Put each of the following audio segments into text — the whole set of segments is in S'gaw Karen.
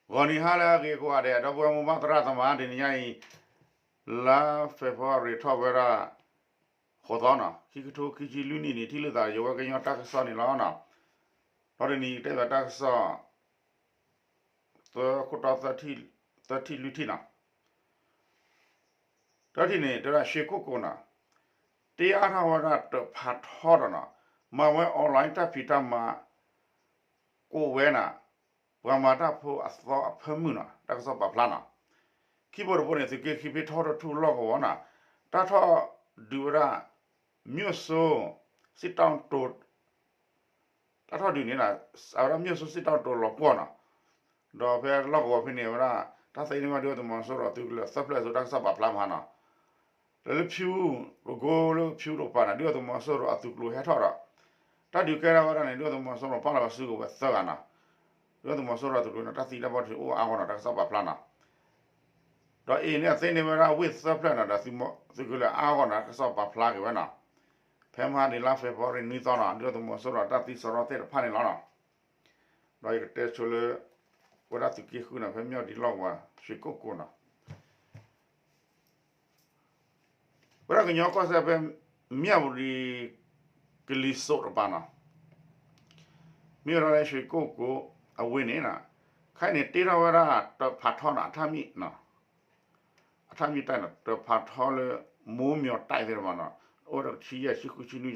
ဂီၤနံၤဟါလၢအဂ့ၤကိးဂၤဒဲး ဒီပုၢ်ဝဲၢ်မိၢ်ပၢ်သရၣ်သမါ တနံၤညါအံၤ လါ February ထီၣ်ဝဲဒၣ် ဃိးသီနီၤ ခံကထိခံဆံလွံၢ်နံၣ်န့ၣ် ထံၣ်လိာ်သးဒီး ယဝဲကညီတၢ်ကစီၣ်န့ၣ်လီၤ. ဒီးတနံၤအံၤတဲဘၣ်တၢ်ကစီၣ် သၢခိၣ်တီ သၢထံၣ်လွံၢ်ထံၣ်နီၤ. တထံၣ်န့ၣ် တဲဝဲဒၣ် ရွှေကုက္ကိုနီၤ တ့အါထီၣ်ဝဲဒၣ်တၢးဖးထီဒီးနီၤ မၤဝဲ online တၢ်ဖံးတၢ်မၤ ကိးဝဲနီၤ ပှၤမၤတၢ်ဖိအသီအဖၢမုၢ်နီၤ တၢ်ကစီၣ်ပာ်ဖျါနီၤ. ခံဘိတဘိန့ၣ် သုးက့ခံဖဲထီၣ်တထူၣ်လီၢ်ကဝီၤနီၤ တၢ်ထီၣ်ဒုးဝဲဒၣ် မြို့စိုး စစ်တောင်းတို တၢ်ထီၣ်ဒုးန့ၣ် အဝဲဒၣ် မြို့စိုး စစ်တောင်းတို လီၤပှီၢ်နီၤ. ဒီးဖဲလီၢ်ကဝီၤဖဲန့ၣ် အဝဲဒၣ် တၢ်သ့န့ၢ်ဝဲဒၣ်ဒုၣ်ဒါသုးမီၤစိရိၤအသုးကလၢၤသၢဖျၢၣ်အသိး တၢ်ကစီၣ်ပာ်ဖျါမးနီၤ. လၢလၢဖၠူ ပကိလၢဖၠူတကပၤန့ၣ် ဒုၣ်ဒါသုးမီၤစိရိၤအသုးကျိၤဟဲထီၣ်ဒီး တၢ်ဒုးကဲထီၣ်ဝဲဒၣ်န့ၣ် ဒုၣ်ဒါသုးမီၤစိရိၤပာ်လီၤဝဲစုကဝဲၤသၢဂၤနီၤ. ဒုၣ်ဒါသုးမီၤစိရိၤအသုးကျိၤန့ၣ် တၢ်သံတၢ်ဘၣ်ဒိၣ်အိၣ်အါဂီၢ်နီၤ တၢ်ကစီၣ်ပာ်ဖျါနီၤ. ဒီးအံၤန့ၣ် အသ့န့ၢ်ဝဲဒၣ်ဝ့ၢ်သၢဖျၢၣ်နီၤ ဒီးသုးကလၢၤအါဂီၢ်နီၤ တၢ်ကစီၣ်ပာ်ဖျါက့ၤဝဲနီၤ. ဖဲမဟါန့ၣ် လါ February နွံသီနီၤ ဒုၣ်ဒါသုးမီၤစိရိၤတၢ်သံစရီသ့ၣ်တဖၣ်န့ၣ်လီၤနီၤ. ဒီးယကတဲဆိလၢ ဝဲဒၣ်သုးက့ဃုနီၤ ဖဲမၠီၣ်ဒံလီၢ်ကဝီၤ ရွှေကုက္ကိုနီၤ ဝဲဒၣ်ကညီကီၢ်စဲၣ်ဖဲ မြဝတီ ကလံၤစိးတကပၤနီၤ မ့ၢ်ဝဲဒၣ်လၢ ရွှေကုက္ကို အဝ့ၢ်န့ၣ်နီၤ ခဲအံၤန့ၣ် တ့ထီၣ်ဝဲဒၣ်တၢးဖးထီနီၤ အထၣ်မံၤ အထၣ်မံၤတၢ်နီၤ တၢးဖးထီလၢ မိုးမျှော်တိုက်သ့ၣ်တဖၣ်နီၤ အိၣ်ဝဲဒၣ်တဆံယဲၢ် ဆံဃု ဆံနွံ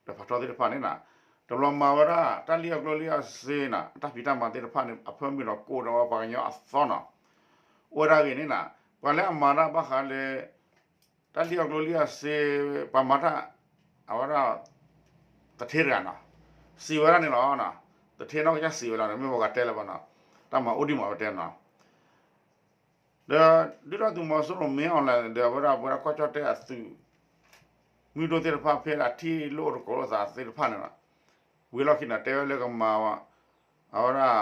တၢးဖးထီသ့ၣ်တဖၣ်န့ၣ်နီၤ တဘျီမၤဝဲဒၣ် တၢ်လံၣ်အီၣ်ကျိလံၣ်အီၣ်စ့နီၤ တၢ်ဖံးတၢ်မၤသ့ၣ်တဖၣ်န့ၣ် အဖၢမုၢ်ဒီးကိးဒီးဝဲပှၤကညီအသီနီၤ အိၣ်ဝဲဒၣ်ဂ့ၤန့ၣ်နီၤ ပှၤလၢအမၤတၢ်ဘၣ်ဃးလၢ တၢ်လံၣ်အီၣ်ကျိလံၣ်အီၣ်စ့ ပှၤမၤတၢ် အဝဲဒၣ် သူဌေးတဂၤနီၤ စံးဝဲဒၣ်န့ၣ်လီၤ. သူဌေးနီၢ်ကစၢ်စံးဝဲလီၤ မ့ၢ်ပှၤဂၤတဲလၢၤဘၣ်နီၤ တၢ်မၤအိၣ်ဒံးမးဝဲတဲနီၤ ဒီး ဒုၣ်ဒါသုးမီၤစိရိၤမ့ၢ် online ဒီးအဝဲဒၣ် ပဝဲဒၣ်ကီၢ်ကၠီၣ်တဲၣ်အသုး မုၢ်ဒိၣ်သ့ၣ်တဖၣ် ဖဲဒၣ်ထံၣ်လိၣ်တကိးလိာ်သးသ့ၣ်တဖၣ်န့ၣ်လီၤ ဝံၤလီၢ်ခံန့ၣ် တဲဝဲလၢကမၤ အဝဲဒၣ်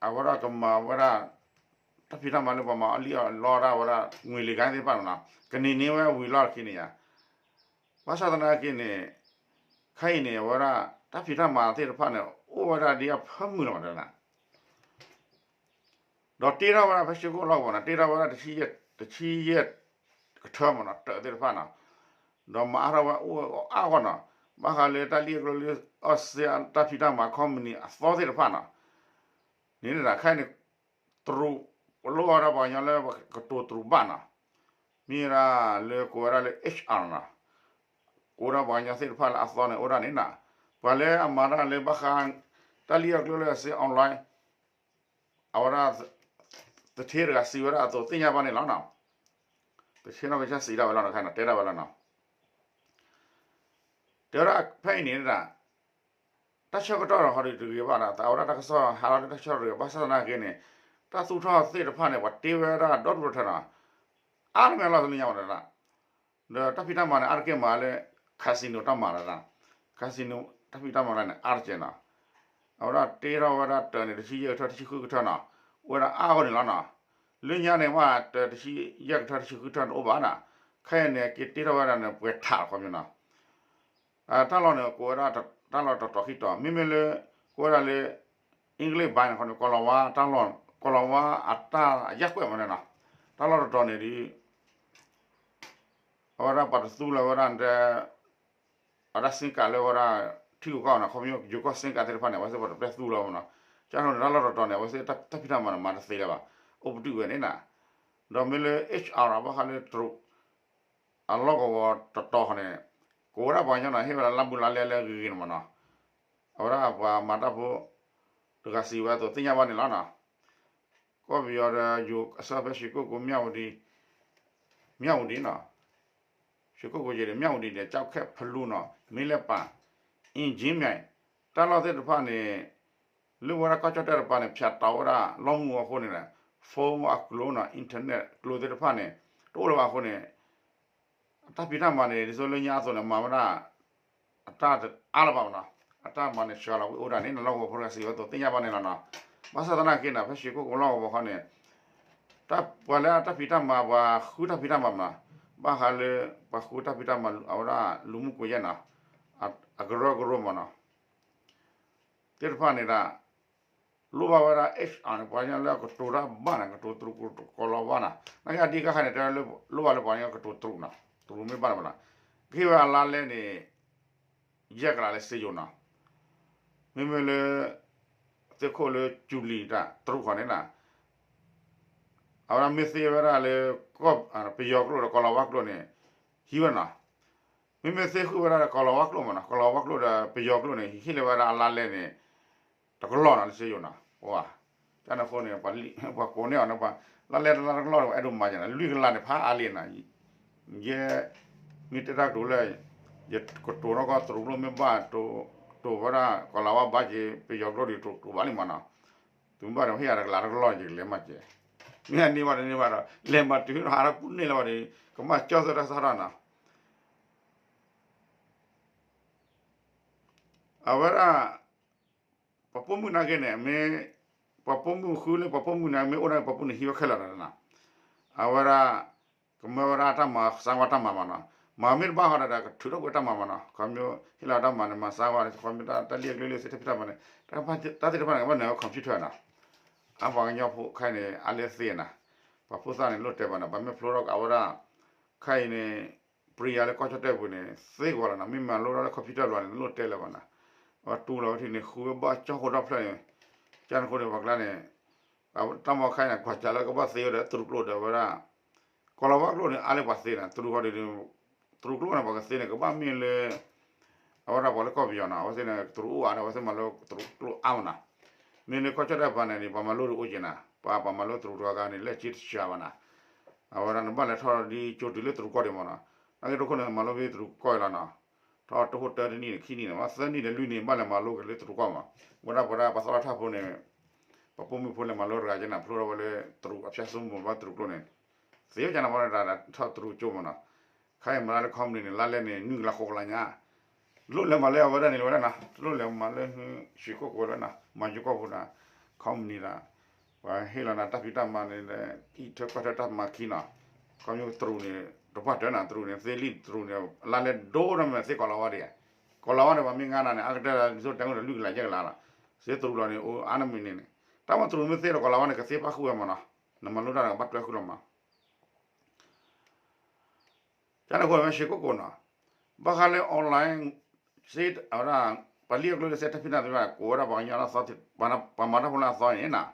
အဝဲဒၣ်ကမၤဝဲဒၣ် တၢ်ဖံးတၢ်မၤလၢပှၤမၤအီၣ်လံၣ်အီၣ်လီတၢ်ဝဲဒၣ် ငွေလိမ်ဂိုဏ်းသ့ၣ်တဖၣ်န့ၣ်နီၤ ကန့ၢ်န့ၢ်ဝဲဝံၤလီၢ်ခံန့ၣ်ယါ ဘၣ်ဆၣ်သနာ်က့န့ၣ် ခဲအံၤန့ၣ် အဝဲဒၣ် တၢ်ဖံးတၢ်မၤသ့ၣ်တဖၣ်န့ၣ် အိၣ်ဝဲဒၣ်ဒ်အဖၢမုၢ်လီၤမးတဒၣ် ဒီးတ့ထီၣ်ဝဲဒၣ်ဖဲရွှေကုက္ကိုလီၢ်ကဝီၤန့ၣ် တ့ထီၣ်ဝဲဒၣ် တဆံယဲၢ်ကထၢမးနီၤ တၢးသ့ၣ်တဖၣ်နီၤ ဒီးမၤအါထီၣ်ဝဲအိၣ်အါဂီၢ်နီၤ ဘၣ်ဃးလၢတၢ်လံၣ်အီၣ်ကျိလံၣ်အီၣ်စ့ တၢ်ဖံးတၢ်မၤ company အသီသ့ၣ်တဖၣ်နီၤ န့ၣ်န့ၣ်ဒီး ခဲအံၤန့ၣ် တရူး ပလိၣ်အီၣ်ဒၣ်ပှၤကညီလၢပကတိၤတရူးဘၣ်နီၤ မ့ၢ်ဝဲဒၣ်လၢကိးဝဲဒၣ်လၢ HR နီၤ ကိးဒၣ်ပှၤကညီသ့ၣ်တဖၣ်လၢအသီန့ၣ်အိၣ်ဒၣ်န့ၣ်နီၤ ပှၤလၢအမၤတၢ်လၢဘၣ်ဃး တၢ်လံၣ်အီၣ်ကျိလံၣ်အီၣ်စ့ online အဝဲဒၣ် သူဌေးတဂၤစံးဝဲဒၣ်အသိးသ့ၣ်ညါဘၣ်န့ၣ်လီၤနီၤ သူဌေးနီၢ်ကစၢ်စံးဒၣ်ဝဲလီၤနီၤ ခဲအံၤနီၤ တဲဒၣ်ဝဲလီၤနီၤ တဲဝဲဒၣ်ဖဲအံၤန့ၣ်ဒၣ် တၢ်ဆၢကတီၢ်ဟီဒုးတဂ့ၤဘၣ်ဒီး အဝဲဒၣ်တၢ်ကစီၣ်ဟးလီၤလၢတၢ်ဆၢကတီၢ်တဂ့ၤ ဘၣ်ဆၣ်သနာ်က့န့ၣ် တၢ်သူၣ်ထီၣ်သ့ၣ်တဖၣ်န့ၣ် ပှၤတ့ဝဲဒၣ်ဒီဒူၣ်ထၢနီၤ အါတမံၤလီၤတလၢညါဝဲဒၣ် ဒီးတၢ်ဖံးတၢ်မၤန့ၣ် အါတက့ၢ်မးလၢ casino တၢ်မၤဒၣ် casino တၢ်ဖံးတၢ်မၤဒၣ်န့ၣ် အါတက့ၢ်နီၤ အဝဲဒၣ်တ့ထီၣ်ဝဲဒၣ်တၢးန့ၣ် တဆံယဲၢ်ကထၢ တဆံဃုကထၢနီၤ အိၣ်ဝဲဒၣ်အါဂီၢ်န့ၣ်လီၤနီၤ လၢညါန့ၣ်မ့ၢ်တၢးတဆံယဲၢ်ကထၢ တဆံဃုကထၢန့ၣ်အိၣ်ဘၣ်နီၤ ခဲအံၤန့ၣ် က့ၤတ့ထီၣ်ဝဲဒၣ်န့ၣ် ပှဲၤထးလီၤခီပညီနီၤ တၢ်လီၢ်န့ၣ် ကိးဝဲဒၣ်တၢ်လီၢ်တတီၤခံတီၤ မ့မ့ၢ်လၢ ကိးဝဲဒၣ်လၢ English Bar န့ၣ် ခီန့ၣ် ကီၤလၤဝါတၢ်လီၢ် ကီၤလၤဝါအတၢ်အယၢ်ကွဲးမးန့ၣ်နီၤ တၢ်လီၢ်တတီၤန့ၣ်ဒီး အဝဲဒၣ်ပှၤတသူလၢၤဝဲဒၣ် အဝဲဒၣ် SIM card လၢဝဲဒၣ် ထံဂုၤကီၢ်ဂၤနီၤ ခီပညီ ယိၤကီၢ် SIM card သ့ၣ်တဖၣ်န့ၣ် အဝဲသ့ၣ်ပှၤတပျဲသူလၢၤဘၣ်နီၤ ကၠၢ်ထီၣ်န့ၣ် တၢ်လီၢ်တတီၤန့ၣ် အဝဲသ့ၣ်တၢ်ဖံးတၢ်မၤန့ၣ် မၤတသ့လၢၤဘၣ် အိၣ်ပတုာ်ဝဲန့ၣ်နီၤ ဒီးမ့ၢ်လၢ HR ဘၣ်ဃးလၢတရူး အလီၢ်ကဝီၤတတီၤဃီန့ၣ် ကိးဝဲဒၣ်ပှၤကညီန့ၣ် ဟ့ၣ်ဝဲဒၣ်လါဘူးလါလဲလၢအဂ့ၤဂ့ၤန့ၣ်မးနီၤ အဝဲဒၣ်ပှၤမၤတၢ်ဖိ တဂၤစံးဝဲအသိးသ့ၣ်ညါဘၣ်န့ၣ်လီၤနီၤ ကီၢ်ပယီၤဒီးယိၤအဆၢဖဲရွှေကုက္ကို မြဝတီ မြဝတီနီၤ ရွှေကုက္ကို ရေဒီး မြဝတီ ဒီး ကျောက်ခက် ဖလူနီၤ မင်းလက်ပန်း အင်ကြင်းမြိုင် တၢ်လီၢ်သ့ၣ်တဖၣ်န့ၣ် လၢဝဲဒၣ်ကီၢ်ကၠီၣ်တဲၣ်တပၤန့ၣ် ဖြတ်တောက်ဝဲဒၣ်လီမူအဃိန့ၣ် phone အကျိၤနီၤ internet ကျိၤသ့ၣ်တဖၣ်န့ၣ် တအိၣ်လၢၤဘၣ်အဃိန့ၣ် တၢ်ဖံးတၢ်မၤန့ၣ် ဒ်သိးလၢညါအသိးန့ၣ် မၤဝဲဒၣ် အတၢ်အါလၢၤဘၣ်မးနီၤ အတၢ်မၤန့ၣ် ဆှၢလီၤဝံၤအိၣ်ဒၣ်န့ၣ် လီၢ်ကဝီၤဖိတဂၤစံးဝဲအသိးသ့ၣ်ညါဘၣ်န့ၣ်လီၤနီၤ ဘၣ်ဆၣ်သနာ်က့န့ၣ် ဖဲရွှေကုက္ကိုလီၢ်ကဝီၤခီန့ၣ် တၢ်ပှၤလၢအတၢ်ဖံးတၢ်မၤ ပှၤဃုတၢ်ဖံးတၢ်မၤမးနီၤ ဘၣ်ဃးလၢ ပှၤဃုတၢ်ဖံးတၢ်မၤ အဝဲဒၣ်လူမှုကွန်ရက်နီၤ အကရၢကရိမးနီၤ သ့ၣ်တဖၣ်န့ၣ်ဒၣ် လိၣ်ဘၣ်ဝဲဒၣ် H R န့ၣ် ပှၤကညီလၢကတိၤတၢ်ဘၣ်န့ၣ် ကတိၤတရူးကီၢ်လီၤဝါန့ၣ် နာ်က့အဒ့ခါခါန့ၣ် တဲဝဲလၢ လိၣ်ဘၣ်လၢပှၤကညီကတိၤတရူးန့ၣ် တရူးမ့ၢ်ဘၣ်န့ၣ်ဘၣ်န့ၣ် ကဟ့ၣ်ဝဲအလါလဲန့ၣ် ယဲၢ်ကလးလၢစ့ယိၤန့ၣ် မ့မ့ၢ်လၢ သ့ၣ်ခိၣ်လၢကၠူလံၤတၢ်တရူးခီန့ၣ် အဝဲဒၣ်မ့ၢ်သ့ဝဲဒၣ်လၢ ပယီၤကျိာ်ဒီးကီၢ်လီၤဝါကျိာ်န့ၣ် ဟံးဝဲန့ၣ် မ့မ့ၢ်သ့ဃုာ်ဝဲဒၣ်ဒီးကီၢ်လီၤဝါကျိာ်မ့ၢ်န့ၣ် ကီၢ်လီၤဝါကျိာ်ဒီးပယီၤကျိာ်န့ၣ် ဟ့ၣ်လီၤဝဲဒၣ်အလါလဲန့ၣ် တကလီၢ်န့ၣ် လၢစ့ယိၤန့ၣ် ပှၤ တၢ်န့ၣ်အဃိန့ၣ် ပှၤကိးန့ၢ်အီၤန့ၣ် ပှၤလါလဲတလါတကလီၢ်ဒီး ပှၤအဲၣ်ဒိးမၤယၤန့ၣ် လွံၢ်ကလးန့ၣ် ဖးအါလံန့ၣ် ယဲ မ့ၢ်တဲတၢ်ကတိၤလၢ ယကတိၤထီၣ်ကီၢ်တရူးကျိာ်မ့ၢ်ဘၣ် တိၤဝဲဒၣ်ကီၢ်လီၤဝါဘၣ်က့ၤ ပယီၤကျိာ်ဒီးတရူးဘၣ်လံမ့ၢ်န့ၣ် တုၤမ့ၢ်ဘၣ်ဒီး ဟ့ၣ်ယၤတကလးတကလီၢ်န့ၣ် ယကလဲၤမၤကဲ မ့ၢ်အန့ၢ်ဘၣ်တန့ၢ်ဘၣ်ဒီး လဲၤမၤတုၤဟးထီၣ်ပူၤန့ၢ်လၢၤဘၣ်ဒီး ကမၣ်ကၠီၣ်သၢတၢ်စးထီၣ်န့ၣ် အဝဲဒၣ် ပှၤပိာ်မုၣ်နာ်က့န့ၣ် မ့ၢ် ပှၤပိာ်မုၣ်ဃုလၢပှၤပိာ်မုၣ်န့ၣ် မ့ၢ်အိၣ်ဒၣ်ပှၤပိာ်မုၣ်န့ၣ် ဟံးဝဲခဲလၢာ်လီၤန့ၣ် အဝဲဒၣ် ကမၢဝဲဒၣ်တၢ်မၤ စါဝါတၢ်မၤမ့ၢ်န့ၣ် မၤမ့ၢ်တဘၣ်ဃီဒီး ကထုးထီၣ်ကွံာ်တၢ်မၤမ့ၢ်န့ၣ် ခီမ့ၢ်ဟ့ၣ်လီၤတၢ်မၤန့ၣ် မၤစါဝါန့ၣ် ခီမ့ၢ်တၢ်လံၣ်အကလုာ်လၢစ့တၢ်ဖံးတၢ်မၤန့ၣ် တၢ်သ့ၣ်တဖၣ်န့ၣ် ကဘၣ်နုာ်ဝဲ computer န့ၣ် အပှၤကညီဖိခဲအံၤန့ၣ် အါလၢသ့န့ၣ် ပှၤဖိသၣ်န့ၣ် လိၣ်တဲဘၣ်န့ၣ် ပှၤမ့ၢ်ဖျိထီၣ်အဝဲဒၣ် ခဲအံၤန့ၣ် ပျံၤယၤလၢကီၢ်ကၠီၣ်တဲၣ်ပူၤန့ၣ် သ့ကီးလီၤန့ၣ် မ့ၢ်မၤလိထီၣ်လၢ computer လီၤန့ၣ် လိၣ်တဲလၢၤဘၣ်န့ၣ် အဝဲတူၢ်လီၤဝဲထံန့ၣ် ဃုဝဲဘၣ်ကၠီၣ်ဃိဒီဖျၢၣ်န့ၣ် ကန့ၣ်အဃိန့ၣ် ပှၤကျါန့ၣ် တၢ်မၤခဲအံၤန့ၣ် ကွၢ်စးလၢကဘၣ်သ့ဝဲဒီးတရူးကျိာ်ဒီးဝဲဒၣ် ကီၢ်လီၤဝါကျိာ်န့ၣ် အါလၢပှၤသ့န့ၣ် တရူးဃီဒီး တရူးကျိာ်န့ၣ် ပှၤကသ့န့ၣ် ကဘၣ်မ့ၢ်လၢ အဝဲဒၣ်ပှၤလၢကီၢ်ပယီၤန့ၣ် အဝဲသ့ၣ်န့ၣ် တရူးအိၣ်အါဒီး အဝဲသ့ၣ်မၤလိတရူးကျိာ်အါမ့ၢ်န့ၣ် မ့ၢ်လၢကီၢ်ကၠီၣ်တဲၣ်ပူၤန့ၣ် ပှၤမၤလိတအိၣ်က့ၤန့ၣ် ပှၤ ပှၤမၤလိတရူးတဂၤဂၤန့ၣ် လၢအစ့တစှၤဘၣ်န့ၣ် အဝဲဒၣ်နဘၣ်လဲၤထီၣ်ဒ်ကၠိတုၤလၢတရူးကီၢ်ဒံးမ့ၢ်န့ၣ် နာ်က့ဒိခိၣ်န့ၣ် မၤလိဖဲတရူးကီၢ်အံၤလီၤန့ၣ် ထီၣ်တဟိၣ်တၢတနံၣ်န့ၣ် ခံနံၣ်န့ၣ် သၢနံၣ်ဒီးလွံၢ်နံၣ် ဘၣ်လဲၤမၤလိက့ၤလၢတရူးကီၢ်မ့ၢ် ဝဲဒၣ်ပဝဲဒၣ်ပှၤသီလၢထၢ်ဖိန့ၣ် ပှၤပိာ်မုၣ်ဖိလဲၤမၤလိတဂၤက့န့ၣ် ဖျိထီၣ်ဝဲလၢတရူးအဖၠၣ်စိမိၤဘၣ်တရူးကျိာ်န့ၣ် သ့ဝဲကန့ၣ်ဘၣ်ဒီး ထီၣ်တရူးကၠိမ့ၢ်န့ၣ် ခဲအံၤမၤတၢ်လၢ company န့ၣ် လါလဲန့ၣ် နွံကလးဃိးကလးညါ တလိၣ်လဲၤမၤလၢအဝဲဒၣ်န့ၣ်လၢၤဝဲဒၣ်န့ၣ် တလိၣ်လဲၤမၤလၢ ရွှေကုက္ကိုလၢၤန့ၣ် မၤယိၤကီၢ်ပူၤန့ၣ် company ဒီး ပှၤဟ့ၣ်လီၤန့ၣ် တၢ်ဖံးတၢ်မၤန့ၣ် အံးထွဲကွၢ်ထွဲတၢ်မၤခံန့ၣ် ခီဖျိတရူးန့ၣ် တပှၢ်တၢၢ်န့ၣ် တရူးန့ၣ် သ့လံတရူးန့ၣ် လါလဲဒိၣ်ထီၣ်မ့ၢ်သ့ကီၢ်လီၤဝါဒံး ကီၢ်လီၤဝါန့ၣ် ပှၤမ့ၢ်ငါန့ၣ် အကတၢၢ်ဒ်သိးတဲမ့ၢ်ဒီးလွံၢ်ကလးယဲၢ်ကလးလီၤ သ့တရူးလီၤန့ၣ် အိၣ်အါန့ၢ်မုၢ်န့ၣ်န့ၣ် တၢ်မၤတရူးမ့ၢ်သ့ဒီးကီၢ်လီၤဝါန့ၣ် ကသ့ပၣ်ဃုာ်ဝဲမ့ၢ်န့ၣ် နမၤလိတၢ်ဒီးကဘၣ်တွဲဃုာ်လီၤမ့ၢ် ကန့ၣ်အဃိ ရွှေကုက္ကိုန့ၣ် ဘၣ်ဃးလၢ online စ့ အဝဲဒၣ် ပှၤလံၣ်အကလုာ်လၢစ့တၢ်ဖံးတၢ်မၤ ကိးဝဲဒၣ်ပှၤကညီလၢအသီ ပှၤမၤတၢ်ဖိလၢအသီန့ၣ်န့ၣ်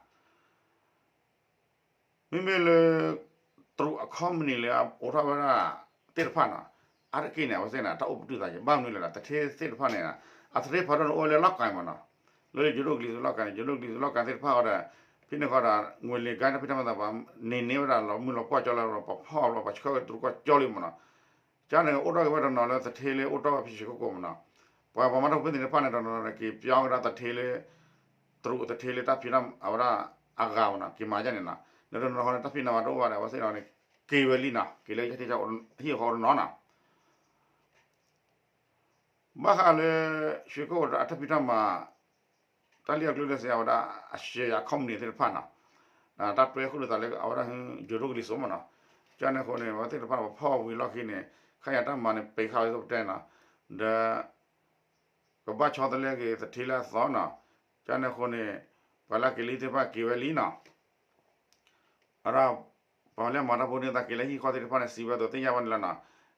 မ့မ့ၢ်လၢ တရူးအ company လၢအအိးထီၣ်ဝဲဒၣ်သ့ၣ်တဖၣ်န့ၣ် အါတက့ၢ်န့ၣ် အဝဲသ့ၣ်န့ၣ် တၢ်အိၣ်ပတုာ်သးက့ ဘၣ်မနုၤလဲၣ်ဒီး သူဌေးသ့ၣ်တဖၣ်န့ၣ် အသူဌေးဖးဒိၣ်န့ၣ် အိၣ်ဝဲလၢလီၢ်ကၤမ့ၢ်န့ၣ် လၢယိၤဒိၣ်ကလံၤစိးလီၢ်ကၤန့ၣ် ယိၤဒိၣ်ကလံၤစိးလီၢ်ကၤသ့ၣ်တဖၣ်အီၤဒီး ဖဲန့ၣ်ဃီဒီး ငွေလံၤကါတၢ်ဖံးတၢ်မၤသး ပှၤန့ၢ်န့ၢ်ဝဲဒၣ်လီၤမုၢ်လီၤပှီၢ်ကၠီလီၤ ပှၤဖီၣ်လီၤ ပှၤဆှၢက့ၤတရူးကီၢ်ကၠီလံမ့ၢ်န့ၣ် ကန့ၣ် အိၣ်ထီၣ်က့ၤဝဲတနီၤလၢသူဌေးလၢအိၣ်တီၢ်ဝဲဖဲ ရွှေကုက္ကိုမ့ၢ်န့ၣ် ပှၤပှၤမၤတၢ်ဖိသ့ၣ်တဖၣ်န့ၣ် တနီၤန့ၣ် က့ၤပျီကဒါသူဌေးလၢ တရူးသူဌေးလၢတၢ်ဖံးတၢ် အဝဲဒၣ်အဂၤမ့ၢ်န့ၣ် က့ၤမၤဒ်န့ၣ်န့ၣ် ဒီးတနီၤဃီန့ၣ် တၢ်ဖံးတၢ်မၤတအိၣ်ဘၣ်ဒီး အဝဲသ့ၣ်န့ၣ် က့ၤဝဲလံန့ၣ် က့ၤလၢဟံၣ်ဃီတနီၤန့ၣ် ဘၣ်ဃးလၢ ရွှေကုက္ကိုဒီးအတၢ်ဖံးတၢ်မၤ တၢ်လံၣ်အကလုာ်လၢစ့အဝဲဒၣ်အ share company သ့ၣ်တဖၣ်န့ၣ် တၢ်တွဲဃုာ်လိာ်သးလၢအဝဲဒၣ် ယိၤဒိၣ်ကလံၤစိးမ့ၢ်န့ၣ် ကန့ၣ်အဃိန့ၣ် အဝဲသ့ၣ်တဖၣ်န့ၣ် ပှၤဖီၣ်ဝံၤလီၢ်ခံန့ၣ် ခဲအံၤတၢ်မၤန့ၣ် ပံးဃာ်ဝဲသိးပတဲန့ၣ် ဒီး ကဘၣ်ဆီတလဲက့ၤသူဌေးလၢအသီန့ၣ် ကန့ၣ်အဃိန့ၣ် ပှၤလၢက့ၤလံသ့ၣ်တဖၣ်က့ၤဝဲလံန့ၣ် အဒၣ် ပှၤလၢမၤတၢ်ဖိန့ၣ် သးက့ၤလၢဟံၣ်ဃီသ့ၣ်တဖၣ်န့ၣ် စံးဝဲအသိးသ့ၣ်ညါဘၣ်န့ၣ်လီၤန့ၣ်.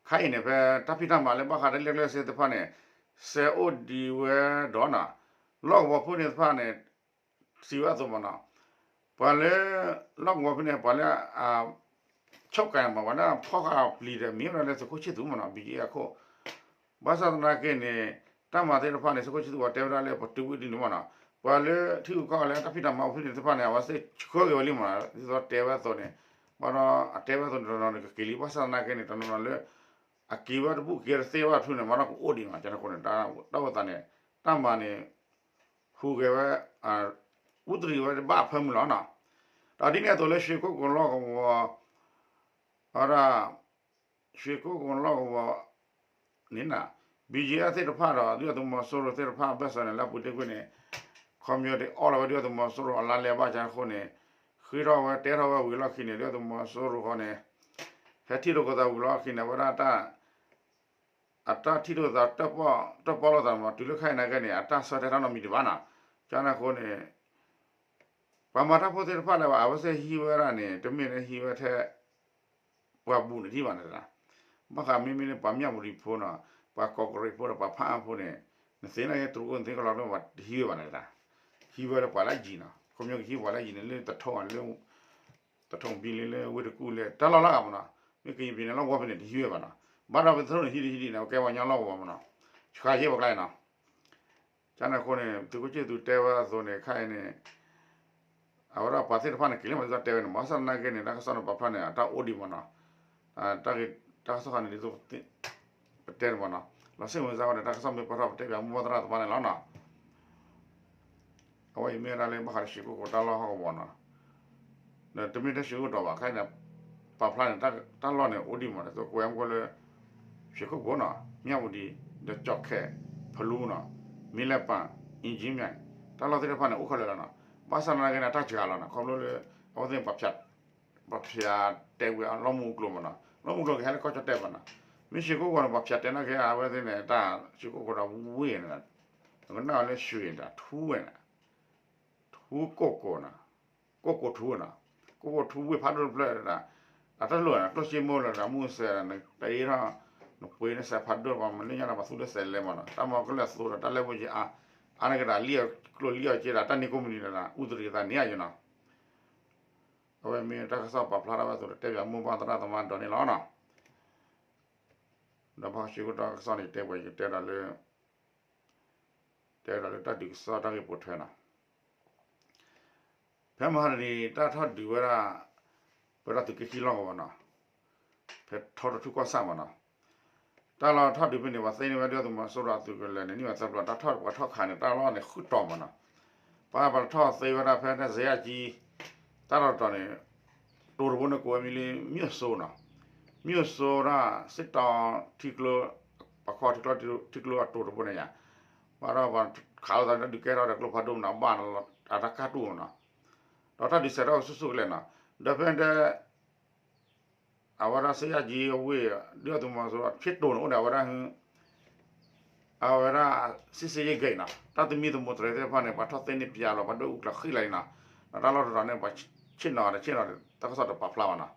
ခဲအံၤန့ၣ် ဖဲတၢ်ဖံးတၢ်မၤလၢဘၣ်ဃးတၢ်လံၣ်အကလုာ်စ့သ့ၣ်တဖၣ်န့ၣ် စဲးအိၣ်ဒံးဝဲဒီးန့ၣ် လီၢ်ကဝီၤဖိန့ၣ်တဖၣ်န့ၣ် စံးဝဲအသိးမ့ၢ်န့ၣ် ပှၤလၢ လီၢ်ကဝီၤဖိန့ၣ် ပှၤလၢ အ ချုပ်ကိုင် မ့ၢ် ပှၤလၢအဖီၣ်ဃာ်ပျံၤဒီး မ့ၢ်ဝဲဒၣ်လၢသုးခိၣ်ဆံၣ်သူးမ့ၢ်န့ၣ် ဘံက့အခိၣ် ဘၣ်ဆၣ်သနာ်က့န့ၣ် တၢ်မၤသ့ၣ်တဖၣ်န့ၣ် သုးခိၣ်ဆံၣ်သူးအီၤတဲဝဲဒၣ်လၢပတုာ်ဝံၤဒ်န့ၣ်မ့ၢ်န့ၣ် ပှၤလၢထံဂုၤကီၢ်ဂၤလၢတၢ်ဖံးတၢ်မၤအိၣ်ဖဲန့ၣ်တဖၣ်န့ၣ် အဝဲသ့ၣ်ဆှၢက့ၤဝဲလံမ့ၢ်န့ၣ် ဒ်သိးတဲဝဲအသိးန့ၣ် ဘၣ်ဒီးအတဲဝဲအသိးန့ၣ် တနီၤနီၤန့ၣ် ကက့ၤလံ ဘၣ်ဆၣ်သနာ်က့န့ၣ် တနီၤနီၤလၢ အက့ၤဝဲတဘူၣ်က့ၤတသ့ဘၣ်ထူန့ၣ် မ့ၢ်ဒီးကအိၣ်ဒံးမ့ၢ် ကန့ၣ်အဃိန့ၣ် တၢ်အိၣ်သးန့ၣ် တၢ်မၤန့ၣ် ဟူးဂဲၤဝဲ အူတရံးဝဲတဘၣ်အဖၢမုၢ်လီၤန့ၣ်. ဒီးဒ်န့ၣ်အသိးလၢ ရွှေကုက္ကိုလီၢ်ကဝီၤ အဝဲဒၣ် ရွှေကုက္ကိုလီၢ်ကဝီၤန့ၣ် ဘံက့အသ့ၣ်တဖၣ်ဒီး ဒုၣ်ဒါသုးမီၤစိရိၤသ့ၣ်တဖၣ်အဘၢၣ်စၢၤန့ၣ် လၢအပူၤတ့ၢ်ကွံာ်န့ၣ် ခီပညီတအီၣ်လီၤဝဲဒုၣ်ဒါသုးမီၤစိရိၤအလါလဲဘၣ်ဆၣ်အဃိန့ၣ် ဃ့ထီၣ်ဝဲတဲထီၣ်ဝဲဝံၤလီၢ်ခံန့ၣ် ဒုၣ်ဒါသုးမီၤစိရိၤဃီန့ၣ် ဟဲထံၣ်လိာ်က့ၤသးဝံၤလီၢ်ခံန့ၣ် အဝဲဒၣ်တၢ် အတၢ်ထံၣ်လိာ်သး တၢၣ်ပီၣ်လိာ်သးမ့ၢ် တုၤလၢခဲအံၤနာ်က့န့ၣ် အတၢ်ဆၢတဲာ်တၢ်နီတမံၤဒံးဘၣ်န့ၣ်. ကန့ၣ်အဃိန့ၣ် ပှၤမၤတၢ်ဖိသ့ၣ်တဖၣ်လၢၤဘၣ် အဝဲသ့ၣ်ဟံးဝဲဒၣ်န့ၣ် တမ့ၢ်လၢဟံးဝဲထဲ ပှၤဘူးန့ၣ်ထံၣ်ဘၣ်န့ၣ်တဒၣ်, ဘၣ်ဃးမ့မ့ၢ်လၢပှၤမၠၣ်ဝတံၤဖိနီၤ, ပှၤကီးကရံးဖိဒီး ပှၤဖးအါဖိန့ၣ်, နသ့ၣ်နီၣ်က့ၤတရူးကီၢ်န့ၣ်သ့ၣ်ကလီၤ တဟံးဝဲဘၣ်န့ၣ်တဒၣ်, ဟံးဝဲလၢပှၤလၢယံၤနီၤ, ခီဖျိကဟံးပှၤလၢယံၤန့ၣ် လၢတထိၣ်လၢ တထိၣ်ဘံလၢ လၢဝ့ၢ်တကူၣ်လၢ တၢ်လီၢ်လၢအဂၤမနီၤ, မ့ၢ်ကယံၤပံၤန့ၣ် လီၢ်ဝီဖဲန့ၣ် တဟံးဝဲဘၣ်နီၤ, ဘၣ်ဒီးပသရူးန့ၣ်ဟံးဒံးဟံးဒံးန့ၣ် အကဲပှၤကညီလီၢ်ဝီမနီၤ, ဆှးယဲၢ်ပှၤကျါအံၤနီၤ ကန့ၣ်အဃိန့ၣ် သုးခိၣ်ဆံၣ်သူတဲဝဲအသိးန့ၣ် ခဲအံၤန့ၣ် အဝဲဒၣ်ပှၤသ့ၣ်တဖၣ်န့ၣ် က့ၤလၢမၤစၢၤတဲဝဲန့ၣ် ဘၣ်ဆၣ်သနာ်က့န့ၣ် တၢ်ကစီၣ်န့ၣ်ပာ်ဖျါန့ၣ် အတၢ်အိၣ်ဒံးမနီၤ, တၢ်ကစီၣ်ခါန့ၣ် ဒ်သိးပတဲန့ၣ်မနီၤ, လီၤစ့ၣ်ဝဲစါဝဲန့ၣ် တၢ်ကစီၣ်မ့ၢ်ပာ်ထီၣ်ပတဲပၠးမိၢ်ပှၢ်သရၣ်သမါန့ၣ်လီၤနီၤ အဝဲအံၤမ့ၢ်ဝဲဒၣ်လၢဘၣ်ဃးဒီး ရွှေကုက္ကို တၢ်လီၢ်ဟီၣ်ကဝီၤနီၤ, ဒီးတမ့ၢ်ထဲ ရွှေကုက္ကို ဘၣ် ခဲအံၤန့ၣ် ပာ်ဖျါန့ၣ် တၢ်လီၢ်န့ၣ် အိၣ်ဒံးမး ဒ်သိးကွဲးမုၢ်ကီၢ်လၢ ရွှေကုက္ကိုနီၤ, မၠၣ်ဝတံၤ, ဒီးကၠီၣ်ခဲၣ်, ဖလူနီၤ, မ့ၢ်လဲၣ်ပၣ်, အ့ၣ်ကၠံမၠဲၣ်, တၢ်လီၢ်သ့ၣ်တဖၣ်န့ၣ် အိၣ်ခဲလၢာ်လီၤနီၤ, ဘၣ်ဆၣ်သနာ်က့န့ၣ် တၢ်စှၤလီၤနီၤ ခီဖျိလၢ အဝဲသ့ၣ်န့ၣ် ပှၤဖၠးတဲာ်ကွံာ်အလီၢ်မုၢ်အကျိၤမးနီၤ, လီၢ်မုၢ်ကျိၤကဟဲလၢကီၢ်ကၠီၣ်တဲာ်ဘၣ်နီၤ, မ့ၢ် ရွှေကုက္ကို န့ၣ် ပှၤဖၠးတဲာ်နာ်က့ အဝဲသ့ၣ်န့ၣ် တၢ် ရွှေကုက္ကို ဒီးဝ့ၢ်န့ၣ် နကနၣ်ဝဲလၢ ရွှေ န့ၣ် ထူဝဲန့ၣ် ထူကိၢ်ကိၢ်နီၤ, ကိၢ်ကိၢ်ထူနီၤ, ကိၢ်ကိၢ်ထူဝ့ၢ်ဖးဒိၣ်တဖျၢၣ်ဒၣ်, အတၢ်လိၣ်န့ၣ် ကျိၣ်စ့မိၢ်လၢဒီး မုၢ်စဲး တအ့ထီၣ် နပှ့ၤနစဲးဖးဒိၣ် ပှၤမၤလၢညါဒီး ပှၤသူလၢစဲးလဲမးနီၤ, တၢ်မၤကလၢာ်သိဒီး တၢ်လဲၢ်ဘိက့အါ, အါန့ၢ်ကဒီးလံၣ်အီၤကျိၣ်လံၣ်အီၤက့ဒီး တၢ်န့ၢ်ကိးမုၢ်နံၤဒီး အူတရံးသးန့ၣ်အယနီၤ, အဝဲမ့ၢ်တၢ်ကစီၣ်ပာ်ဖျါထီၣ်ဝဲအသိး တဲပၠးမိၢ်ပှၢ်သရၣ်သမါဒီးန့ၣ်လီၤနီၤ, ဒီးဘၣ်ဃး ရွှေကုက္ကို တၢ်ကစီၣ်န့ၣ် တဲပှဲၤ ယတဲဒီးလၢ တဲဒီးလၢတၢ်ဒုးကစီၣ်တၢ်ဂ့ၢ်ပိာ်ထွဲနီၤ, ဖဲမဟါတနံၤ တၢ်ထီၣ်ဒုးဝဲဒၣ် ပဝဲဒၣ်သုးက့ခံလီၢ်ကဝီၤနီၤ, ဖဲထီတထူၣ်ကီၢ်ဆၣ်မးနီၤ, တၢ်လီၢ်ထီၣ်ဒုးဖဲန့ၣ် ပှၤသ့န့ၢ်ဝဲဒၣ်သုးမီၤစိရိၤအသုးကလၢၤန့ၣ် န့ၢ်ဝဲသၢပျီ တၢ်ထီၣ်ပှၤထီၣ်ခးန့ၣ် တၢ်လီၢ်န့ၣ်ဃုတီၤမးနီၤ, ပှၤပှၤထီၣ်သ့ဝဲဒၣ်ဖဲန့ၣ် စ့ယၣ်ကၠံ တၢ်လီၢ်တတီၤန့ၣ် တိၤတဘိန့ၣ်ကိးဝဲမံၤလၢ မၠိၣ်စိနီၤ, မၠိၣ်စိဒၣ် စ့ၣ်တီထံကျိ ပှၤခီထံကျိ ထံကျိအတိၤတဘိန့ၣ်ယါ, ဘၣ်ဒီးပှၤခးလိာ်သးန့ၣ် တၢ်ဒုးကဲထီၣ်ဒီးကျိဖးဒိၣ်မးနီၤ ဘၣ်အတၢ်ကၢ်တူၢ်မးနီၤ, ဒီးတၢ်ဒုးစဲးထီၣ်ဆူၣ်ဆူၣ်ကလဲာ်နီၤ, ဒီးဖဲန့ၣ် အဝဲဒၣ်စ့ယၣ်ကၠံအဝ့ၢ် ဒုၣ်ဒါသုးမီၤစိရိၤ ဖံးတိၤန့ၣ် အိၣ်ဒီးအဝဲဒၣ် အဝဲဒၣ် စစ်ဆင်ရေးဂိတ် နီၤ, တၢ်သမံသမိးတြဲၤသ့ၣ်တဖၣ်န့ၣ် ပှၤထီၣ်သ့န့ၢ်ပၠးလီၤ ပှၤဒွဲၣ်အူကျးဃံလီၤအံၤနီၤ, ဒီးတၢ်လီၢ်တတီၤန့ၣ် ပှၤဆ့ၣ်နီၤဒီးဆ့ၣ်နီၤ တၢ်ကစီၣ်တပာ်ဖျါဘၣ်နီၤ,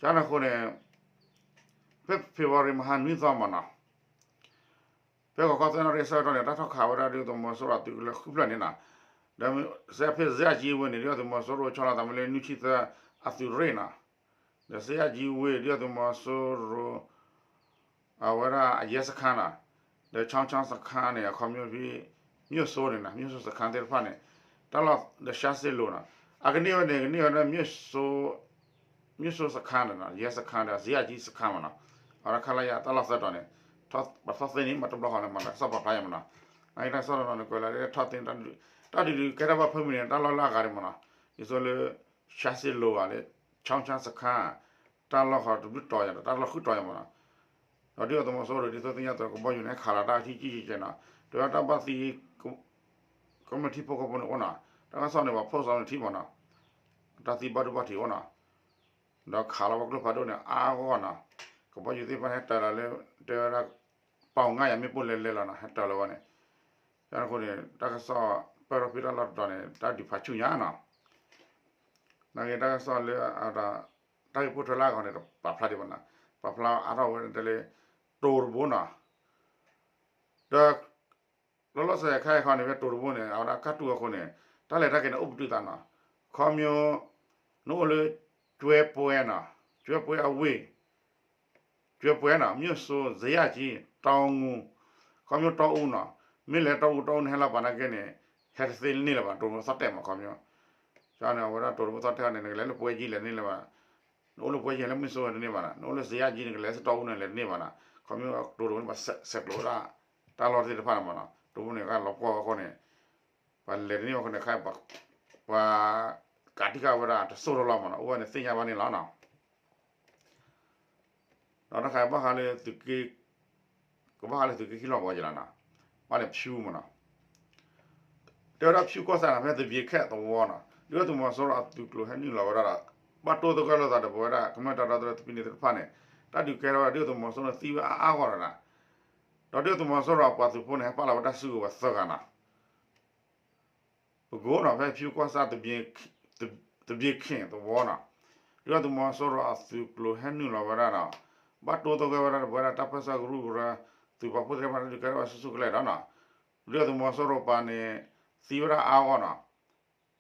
ကန့ၣ်အဃိန့ၣ် ဖဲ February မဟါနွံသီမးနီၤ ဖဲဂီၤခီသၢနၣ်ရံၣ်အဆၢကတီၢ်န့ၣ် တၢ်ထီၣ်ခးဝဲဒၣ်ဒုၣ်ဒါသုးမီၤစိရိၤအသုးကလၢၤဃုဖျၢၣ်န့ၣ်နီၤ, ဒီးစဲးဖဲစ့ယၣ်ကၠံဝ့ၢ်န့ၣ် ဒုၣ်ဒါသုးမီၤစိရိၤဆီလီၤသးမ့ၢ်လၢနွံဆံသၢအသုးရ့ၣ်နီၤ, ဒီးစ့ယၣ်ကၠံဝ့ၢ် ဒုၣ်ဒါသုးမီၤစိရိၤ အဝဲဒၣ်အရဲစခန်းနီၤ, ဒီး ချောင်းချောင်းစခန်း န့ၣ် အခီပညီဖဲ မၠိၣ်စိန့ၣ်နီၤ မၠိၣ်စိ စခန်း သ့ၣ်တဖၣ်န့ၣ် တၢ်လီၢ်ဒီး ရှမ်းစစ် လီၤနီၤ, အကန့ၢ်ဝဲန့ၣ် ကန့ၢ်ဝဲဒၣ် မၠိၣ်စိ စခန်း န့ၣ်နီၤ ရဲစခန်း ဒီး စ့ယၣ်ကၠံ စခန်း မးနီၤ, အဝဲဒၣ်ခလရ တၢ်လီၢ်သၢတီၤန့ၣ် ပှၤထီၣ်သ့န့ၢ် မ့ၢ်တဘျီဃီန့ၣ် မၤတၢ်ကစီၣ်ပာ်ဖျါယါမးနီၤ, နာ်က့တၢ်ကစီၣ်တနီၤန့ၣ် ကွဲးလီၤလၢထီၣ်သ့န့ၢ် တၢ်ဒုးဒုးကဲထီၣ်ဘၣ်ဖၢမုၢ်န့ၣ် တၢ်လီၢ်လၢအဂၤဒံးမးနီၤ, ဒ်သိးလၢ ရှမ်းစစ် လီၤဂာ်လၢ ချောင်းချောင်းစခန်း တၢ်လီၢ်ဃီတဘျုးတီၤယါဒီး တၢ်လီၢ်ဃုတီၤယါမးနီၤ, ဒီးဒုၣ်ဒါသုးမီၤစိရိၤ ဒ်သိးသ့ၣ်ညါသိး ကဘီယူၤန့ၣ် ဟဲခးလီၤတၢ်ထံကၠံကၠံကဲနီၤ, တဲဝဲတၢ်ဘၣ်သံ ကမျၢၢ်ထံဖိကီၢ်ဖိန့ၣ်အိၣ်နီၤ, တၢ်ကစီၣ်န့ၣ် ပှၤ post န့ၣ်ထံမးနီၤ, တၢ်သံဘၣ်ဒိဘၣ်ထံးအိၣ်နီၤ, ဒီးခးလီၤဝဲကျိဖးဒိၣ်န့ၣ် အါဂီၢ်နီၤ, ကဘီယူၤသ့ၣ်တဖၣ်န့ၣ် ဟဲတၢၤလီၤလၢ တဲဝဲဒၣ် ပီၣ်ငါယၤမ့ၢ်ပိၢ်လဲၤလဲၤလီၤနီၤ ဟဲတၢၤလီၤဝဲန့ၣ်, ကန့ၣ်အဃိန့ၣ် တၢ်ကစီၣ်ပၢၢ်ထီၣ်ဖဲတၢ်လီၢ်တတီၤန့ၣ် တၢ်ဒုးဖးဆူၣ်ညါနီၤ, နာ်က့တၢ်ကစီၣ်လၢ တၢ်ဂ့ၢ်ပိာ်ထွဲလၢအဂီၢ်န့ၣ် ပာ်ဖျါဒံးဘၣ်နီၤ, ပာ်ဖျါအါထီၣ်ဝဲဒၣ်လၢ တိၤတဘိနီၤ, ဒီး လီၤလီၤဆဲးဆဲးခဲအံၤခီန့ၣ် ဖဲတိၤတဘိန့ၣ် အဝဲဒၣ်ကၢ်တူၢ်အဃိန့ၣ် တၢ်လဲၤတၢ်က့ၤန့ၣ် အိၣ်ပတုာ်သးနီၤ, ခီဖျိ နအိၣ်လၢ ကၠွဲပှဲၤနီၤ, ကၠွဲပှဲၤအဝ့ၢ် ကၠွဲပှဲၤနီၤ မၠိၣ်စိ စ့ယၣ်ကၠံ တီအူ, ခီဖျိတီအူနီၤ, မ့ၢ်လဲၤတီအူ တီအူန့ၣ် ဟဲလီၤပာ်နာ်က့န့ၣ် ဟဲတသ့န့ၢ်လၢၤဘၣ် တိၤတဘိသီၣ်တဲာ်မး ခီဖျိ, ကန့ၣ် အဝဲဒၣ်တိၤတဘိသီၣ်တဲာ်န့ၣ် နကလဲၤလၢပှဲၤကၠံလဲၤတန့ၢ်လၢၤဘၣ်, နအိၣ်လၢပှဲၤကၠံလဲၤလၢမုၢ်စိဝဲတန့ၢ်ဘၣ်နီၤ, နအိၣ်လၢစ့ယၣ်ကၠံန့ၣ် ကလဲၤလၢတီအူန့ၣ် လဲၤတန့ၢ်ဘၣ်နီၤ, ခီဖျိတိၤတဘိန့ၣ် ပှၤဆဲးကျိးဝဲဒၣ် တၢ်လီၢ်သ့ၣ်တဖၣ်န့ၣ်မးနီၤ, တိၤတဘိန့ၣ် ကလီၤပှီၢ်ဝဲအဃိန့ၣ် ပှၤလဲၤတန့ၢ်အဃိန့ၣ် ခဲအံၤ ပှၤကးတံာ်ဃာ်ဝဲဒၣ်တစိၢ်တလီၢ်မးနီၤ, အိၣ်ဝဲန့ၣ်သ့ၣ်ညါဘၣ်န့ၣ်လီၤနီၤ. ဒီးတၢ်ခါဘၣ်ဃးလၢသုးက့ ကဘၣ်ဃးလၢသုးက့ခံလီၢ်ကဝီၤယလီၤနီၤ, ဘၣ်လဲၤဖၠူမးနီၤ, တဲဝဲဒၣ်ဖၠူကီၢ်စဲၣ်နီၤ ဖဲသဘံၣ်ခဲၣ်သဝီနီၤ, ဒုၣ်ဒါသုးမီၤစိရိၤအသုးကျိၤဟဲနုာ်လီၤဝဲဒၣ်ဒီး ဘၣ်တိၢ်သဂၢၢ်လိာ်သးဒီးပဝဲဒၣ် ကမျၢၢ်တၢ်ဒီသဒၢသုးပံန့ၣ်သ့ၣ်တဖၣ်န့ၣ်, တၢ်ဒုးကဲထီၣ်ဝဲဒၣ်ဒုၣ်ဒါသုးမီၤစိရိၤန့ၣ်သံဝဲအါအါဂီၢ်ဒီးနီၤ, ဒီးဒုၣ်ဒါသုးမီၤစိရိၤအပှၤသုးဖိန့ၣ် ဟဲပာ်လီၤဝဲတၢ်စုကဝဲၤသၢဂၤနီၤ ပ ပကိးနီၤ ဖဲဖၠူကီၢ်ဆၣ် တဘ့ၣ်ခ့ၣ်သဝီနီၤ, ဒုၣ်ဒါသုးမီၤစိရိၤအသုးကျိၤဟဲနုာ်လီၤဝဲဒၣ်ဒီး ဘၣ်တိသဂၢၢ်ဝဲဒၣ်ပဝဲဒၣ်တၢ်ပၢၢ်ဆၢကရူၢ်ကရၢ သုးပာ်ဖှိၣ်သ့ၣ်တဖၣ်တၢ်ဒုးကဲထီၣ်ဝဲဆူၣ်ဆူၣ်ကလဲာ်ဒီးနီၤ, ဒုၣ်ဒါသုးမီၤစိရိၤပၤန့ၣ် သံဝဲဒၣ်အါဂီၢ်နီၤ,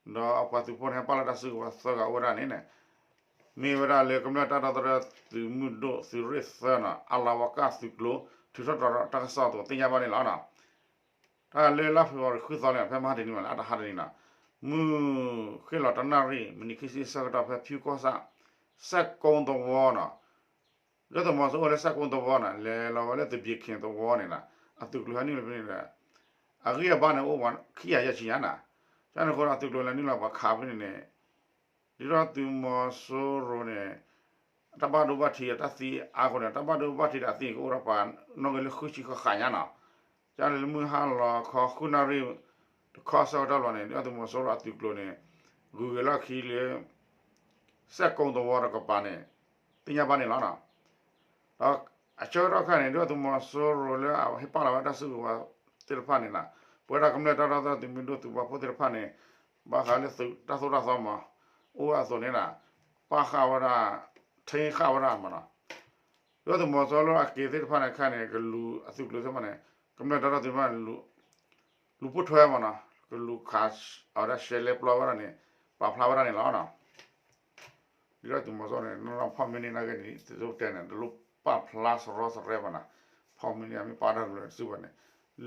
ဒီးအပှၤသုးဖိန့ၣ် ဟဲပာ်လီၤတၢ်စုကဝဲၤသၢဂၤအိၣ်ဝဲဒၣ်န့ၣ်န့ၣ် မ့ၢ်ဝဲဒၣ်လၢကမျၢၢ်တၢ်ဒီသဒၢသုးမုၢ်ဒိၣ်သုးရ့ၣ်သၢနီၤ အလၤဝါကၢ်သုးကျိၤ ထုးထီၣ်တီၤထီၣ်တၢ်ကစီၣ်အသိးသ့ၣ်ညါဘၣ်န့ၣ်လီၤနီၤ. တၢ်လၢလါဖ့ၤဘြူၤအါရံၤဃုသီန့ၣ် ဖဲမဟါတနံၤမးလၢ အတဟါတနံၤနီၤ, မုၢ်ဃ့ၢ်လီၤတနၣ်ရံၣ် မံးနံးခံဆံဆၢကတီၢ် ဖဲဖၠူကီၢ်ဆၣ် စဲၣ်ကိသဝီနီၤ, ဒုၣ်ဒါသုးမီၤစိရိၤအိၣ်လၢစဲၣ်ကိသဝီနီၤ လဲၤလီၤဝဲလၢတဘ့ၣ်ခ့ၣ်သဝီန့ၣ်နီၤ, အသုးကျိၤဟဲနုာ်လီၤဖဲန့ၣ်ဒီး အဂံၢ်အဘါန့ၣ်အိၣ်ဝဲခံကယၤယဲၢ်ဆံညါနီၤ, ကန့ၣ်အဃိဒီးအသုးကျိၤလဲၤနုာ်လီၤပှၤခးဖဲန့ၣ်န့ၣ် ဒုၣ်ဒါသုးမီၤစိရိၤန့ၣ် တၢ်ဘၣ်ဒိဘၣ်ထံးအတၢ်သံအါအဃိန့ၣ် တၢ်ဘၣ်ဒိဘၣ်ထံးဒီးအသံန့ၣ် ကအိၣ်ဒီးပှၤနီၣ်ဂံၢ်လၢဃုဆံဃၣ်ဃၣ်ညါနီၤ. ကန့ၣ်လၢမုၢ်ဟါလီၤခီဃုနၣ်ရံၣ် တခီဆၢကတီၢ်လီၤန့ၣ် ဒုၣ်ဒါသုးမီၤစိရိၤအသုးကျိၤန့ၣ် ဂုၤက့ၤလီၢ်ခံလၢ စဲၣ်ကိသဝီတကပၤန့ၣ် သ့ၣ်ညါဘၣ်န့ၣ်လီၤနီၤ. ဒီးအဆၢကတီၢ်ခါန့ၣ် ဒုၣ်ဒါသုးမီၤစိရိၤလၢအဟဲပာ်လီၤဝဲတၢ်စုကဝဲၤသ့ၣ်တဖၣ်န့ၣ်နီၤ, ပဝဲဒၣ်ကမျၢၢ်တၢ်ဒီသဒၢသုးမုၢ်ဒိၣ်သုးပာ်ဖှိၣ်သ့ၣ်တဖၣ်န့ၣ် ဘၣ်ဃးလၢသုးတၢ်သိၣ်တၢ်သီမး အိၣ်ဝဲအသိးန့ၣ်နီၤ, ပာ်ဃာ်ဝဲဒၣ် ထ့ဃာ်ဝဲဒၣ်မးနီၤ. ဒုၣ်ဒါသုးမီၤစိရိၤလၢအက့ၤသ့ၣ်တဖၣ်န့ၣ်ခါန့ၣ် ကလူၤအသုးကျိၤသ့ၣ်တဖၣ်န့ၣ် ကမျၢၢ်တၢ်ဒီသဒၢသုးမုၢ်ဒိၣ် လူၤပိာ်ထွဲမးနီၤ, ကလူၤခးအဝဲဒၣ်ရှဲလဲပျီဝဲဒၣ်န့ၣ် ပာ်ဖျါဝဲဒၣ်န့ၣ်လီၤနီၤ. ဒုၣ်ဒါသုးမီၤစိရိၤန့ၣ် နီၢ်နီၢ်ဖီၣ်မ့ၢ်န့ၢ်နာ်က့န့ၣ် သုးတဲန့ၣ် တလိၣ်ပာ်ဖျါစရီစရဲဘၣ်နီၤ, ဖီၣ်မ့ၢ်န့ၢ်အမ့ၢ်ပာ်တၢ်ကလုာ်စုဘၣ်န့ၣ်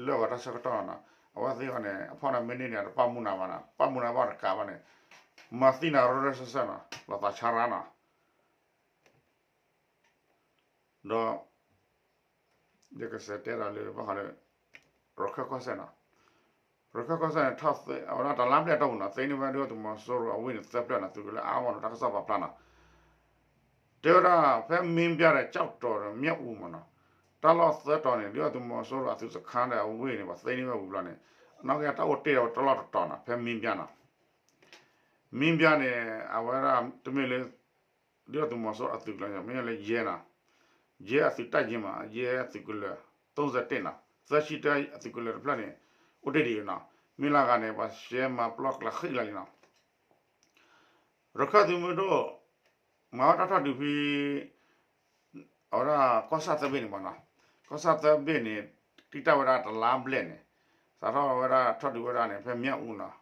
လၢအဂီၢ်တၢ်ဆၢကတီၢ်နီၤ, အဝဲသ့ၣ်အီၤန့ၣ် အဖီၣ်န့ၢ်မ့ၢ်န့ၢ်န့ၣ် တပာ်မူနၤဘၣ်နီၤ, ပာ်မူနၤဘၣ်တကးဘၣ်န့ၣ် မၤသံနၤရၢရၢစၢၢ်စၢၢ်နီၤ, လီၤသးဆါရၣ်နီၤ. ဒီး ယကစံးတဲဒီးလၢဘၣ်ဃးလၢ ရခၢၣ်ကီၢ်စဲၣ်နီၤ, ရခၢၣ်ကီၢ်စဲၣ်န့ၣ် ထီၣ်သ့ အဝဲဒၣ်တလါဘျဲၣ်အတီၢ်ပူၤနီၤ သ့န့ၢ်ဝဲဒုၣ်ဒါသုးမီၤစိရိၤအဝ့ၢ်န့ၣ် သၢဖျၢၣ်နီၤ, သုးကလၢၤအါဂီၢ်နီၤ တၢ်ကစီၣ်ပာ်ဖျါနီၤ. တဲဝဲဒၣ်ဖဲမ့ၢ်ဘၠါဒီး ကၠီၣ်တီၤဒီး မၠၣ်အူမးနီၤ, တၢ်လီၢ်သၢတီၤန့ၣ် ဒုၣ်ဒါသုးမီၤစိရိၤအသုးစခါဒီးအဝ့ၢ်န့ၣ် ပှၤသ့န့ၢ်ဝဲဝံၤဘျီန့ၣ် အနီၢ်ကီၢ်တၢ်အိၣ်တ့ၢ်ဒီးတလီၢ်တတီၤနီၤ ဖဲမ့ၢ်ဘၠါနီၤ. မ့ၢ်ဘၠါန့ၣ် အဝဲဒၣ်တမ့ၢ်လၢ ဒုၣ်ဒါသုးမီၤစိရိၤအသုးကလၢၤ မ့ၢ်လၢယဲနီၤ, ယဲအသုးတၢ်ယ့မး ယဲအသုးကလၢၤ သုံးဆယ့်တစ်နီၤ, သၢဆံတၢအသုးကလၢၤတဖျၢၣ်န့ၣ် အိၣ်တ့ၢ်ဒံးနီၤ, မ့ၢ်လၢဂၤန့ၣ် ပှၤရှဲမၤပျီကျးဃံလၢာ်လံနီၤ. ရခၢၣ်သုးမုၢ်ဒိၣ် မၤဝဲတၢ်ထီၣ်ဒုးဖဲ အဝဲဒၣ်ကီၢ်ဆၣ်သၢဘ့ၣ်န့ၣ်မးနီၤ, ကီၢ်ဆၣ်သၢဘ့ၣ်န့ၣ် တံာ်တာ်ဝဲဒၣ်တလါဘျဲၣ်န့ၣ် စးထီၣ်ဝဲဒၣ်ထီၣ်ဒုးဝဲဒၣ်န့ၣ် ဖဲမၠၣ်အူနီၤ,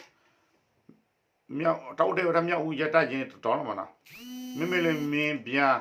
တၢ်အိၣ်တ့ၢ်ဝဲဒၣ်မၠၣ်အူယဲတၢ်ယ့န့ၣ်တတီၤလီၤမးနီၤ, မ့မ့ၢ်လၢမ့ၢ်ဘၠါ